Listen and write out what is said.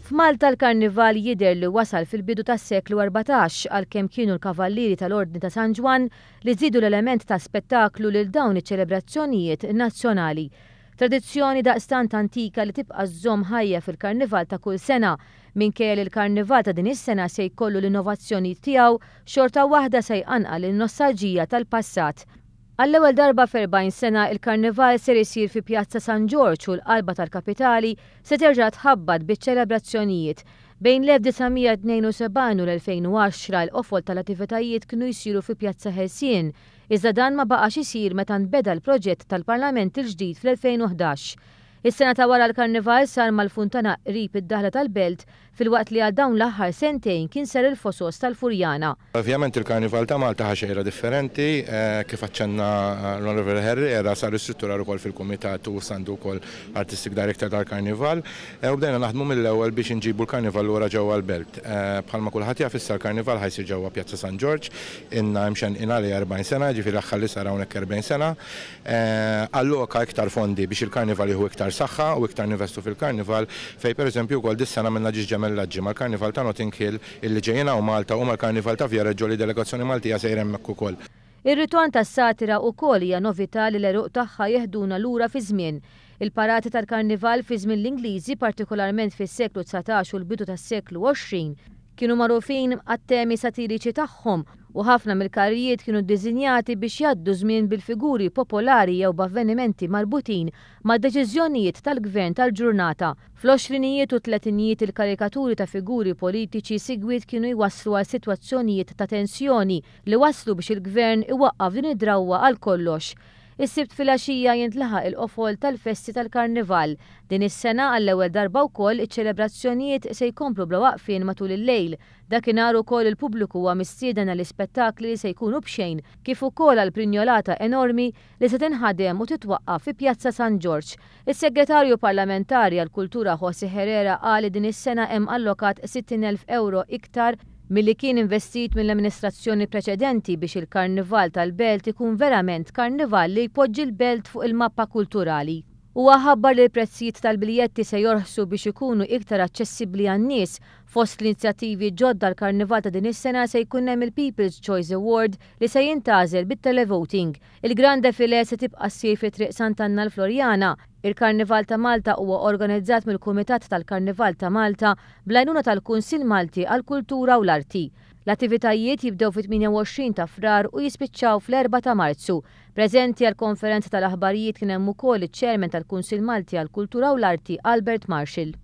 F'Malta l-Karnival jidher li wasal fil-bidu tas-seklu 14 għalkemm kienu l-Kavallieri tal-Ordni ta' San Ġwann li żiedu l-element ta' spettaklu lil dawn iċ-ċelebrazzjonijiet nazzjonali. Tradizzjoni daqstant antika li tibqa' żżomm ħajja fil-Karnival ta' kull sena. Minkejja li l-Karnival ta' din is-sena se jkollu l-innovazzjonijiet tiegħu, xorta waħda se jqanqal in-nostalġija tal-passat. Għall-ewwel darba f'40 sena, il-Karnival ser isir fi Pjazza San Ġorġ u l-qalba tal-kapitali se terġa' tħabbat biċ-ċelebrazzjonijiet. Bejn l-1972 u l-2010, il-qofol tal-attivitajiet kienu jsiru fi Pjazza Ħelsien, iżda dan ma baqax isir meta nbeda l-proġett tal-Parlament il-ġdid fl-2011. Is-sena ta' wara l-Karnival sar mal-funtana qrib id-daħla tal-Belt filwaqt li għal dawn l-aħħar sentejn kien sar il-Fosos tal-Furjana. Ovvjament il-Karnival ta' Malta ħa xejra differenti, kif aċċenna l-Onorevoli Herrera sar ristrutturar ukoll fil-kumitat u issa għandu wkoll Artistic Director tal-Karnival u bdejna naħdmu mill-ewwel biex inġibu l-Karnival lura ġewwa l-Belt. Bħalma kulħadd jaf issa l-Karnival ħa jsir ġewwa Pjazza San Ġorġ, ilna imxennqin għalih 40 sena, jiġifieri l-aħħar li sar hawnhekk 40 sena. Alloka iktar fondi biex il-Karnival jieħu iktar saħħa u iktar ninvestu fil-Karnival fejn pereżempju wkoll dis-sena għamilna ġiex ġemellaġġi mal-Karnival ta' Notting Hill illi ġejjin hawn Malta u mal-Karnival ta' Viareggio li delegazzjoni Maltija sejra hemmhekk ukoll. Ir-ritorn tas-satira ukoll hija novità li l-għeruq tagħha jeħduna lura fiż-żmien. Il-parati tal-Karnival fi żmien l-Ingliżi, partikolarment fis-seklu 19 u l-bidu tas-seklu 20, kienu magħrufin għat-temi satiriċi tagħhom u ħafna mill-karrijiet kienu ddisinjati biex jgħaddu żmien bil-figuri popolari jew b'avvenimenti marbutin ma' deċiżjonijiet tal-gvern tal-ġurnata. Fl-għoxrinijiet u t-tletinijiet il-karikaturi ta' figuri politiċi sigwiet kienu jwasslu għal sitwazzjonijiet ta' tensjoni li wasslu biex il-gvern iwaqqaf din id-drawwa għal kollox. Is-Sibt filgħaxija jintlaħaq il-qofol tal-festi tal-Karnival. Din is-sena għall-ewwel darba wkoll iċ-ċelebrazzjonijiet se jkomplu bla waqfien matul il-lejl. Dakinhar ukoll il-pubbliku huwa mistieden għall-ispettakli li se jkunu b'xejn kif ukoll għall-prinjolata enormi li se tinħadem u titwaqqaf fi Pjazza San Ġorġ. Is-Segretarju Parlamentari għall-Kultura José Herrera qal li din is-sena hemm allokat 60,000 ewro iktar milli kien investit mill-amministrazzjoni preċedenti biex il-Karnival tal-Belt ikun verament karnival li jpoġġi l-Belt fuq il-mappa kulturali. Huwa ħabbar li l-prezzijiet tal-biljetti se jorħsu biex ikunu iktar aċċessibbli għan-nies. Fost l-inizjattivi ġodda għall-Karnival ta' din is-sena se jkun hemm il-People's Choice Award li se jintgħażel bit-televoting. Il-Gran Defilé se tibqa' ssir fi Triq Sant'Anna l-Floriana. Il-Karnival ta' Malta huwa organizzat mill-Kumitat tal-Karnival ta' Malta bl-għajnuna tal-Kunsill Malti għall-Kultura u l-Arti. L-attivitajiet jibdew fit-28 ta' Frar u jispiċċaw fl-erbgħa ta' Marzu. Preżenti għall-konferenza tal-aħbarijiet kien hemm ukoll iċ-Chairman tal-Kunsill Malti għall-Kultura u l-Arti Albert Marshall.